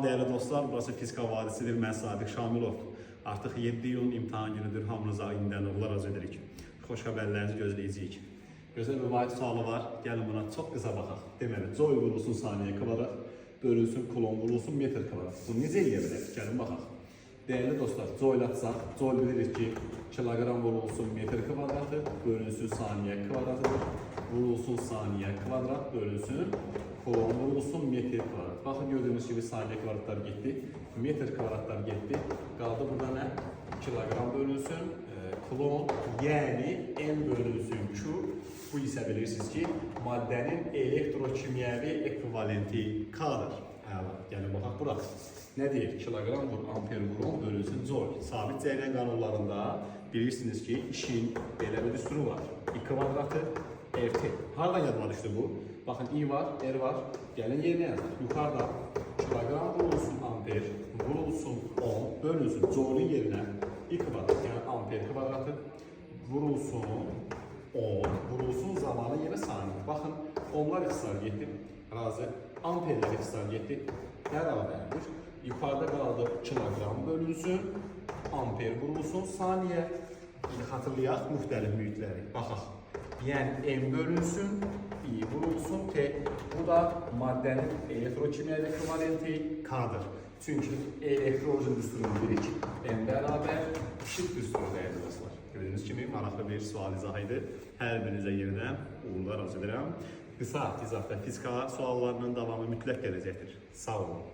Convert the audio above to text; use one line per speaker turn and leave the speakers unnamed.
Salam dəyərli dostlar, burası Fizika Vadisidir. Mən Sadiq Şamilov. Artıq 7 iyun imtahan günüdür. Hamınıza indidən uğurlar arzu edirik. Xoş xəbərlərinizi gözləyəcəyik. Gözəl bir vahid sualı var. Gəlin buna çox qısa baxaq. Deməli, joule vurulsun saniyə kvadrat, bölünsün kulon vurulsun metr kvadrat. Bunu necə eləyə bilərik? Gəlin baxaq. Dəyərli dostlar, joule atsaq, joule bilirik ki, kiloqram vurulsun metr kvadratı, bölünsün saniyə kvadratıdır. Vurulsun saniyə kvadrat, bölünsün kulon vurulsun metr kvadrat. Baxın gördüyünüz kimi saniyə kvadratlar getdi, metr kvadratlar getdi. Qaldı burada nə? Kiloqram bölünsün, kulon, yəni M bölünsün Q. Bu isə bilirsiniz ki, maddənin elektrokimyəvi ekvivalenti K-dır. Əla, gəlin baxaq bura. Nə deyir? Kiloqram vur, amper vur, bölünsün joule. Sabit cəryan qanunlarında bilirsiniz ki, işin belə bir düsturu var. I kvadratı RT. Hardan yadıma düşdü bu? Baxın, I var, R var. Gəlin yerinə yazaq. Yuxarıda kiloqram vurulsun amper, vurulsun 10, bölünsün joule yerinə I kvadrat, yəni amper kvadratı vurulsun 10, vurulsun zamanı yenə saniyə. Baxın, onlar ixtisar getdi. Razı. Amperlər ixtisar getdi. Bərabərdir. Yuxarıda qaldı kiloqram bölünsün, amper vurulsun saniyə. İndi xatırlayaq müxtəlif mühitləri. Baxaq. Yəni M bölünsün, I vurulsun T. Bu da maddənin elektrokimyəvi ekvivalenti K-dır. Çünki elektrolizin düsturunu bilirik. M bərabər işıq düsturu, dəyərli dostlar. Gördüyünüz kimi maraqlı bir sual izahı idi. Hər birinizə yenidən uğurlar arzu edirəm. Qısa izahda fizika suallarının davamı mütləq gələcəkdir. Sağ olun.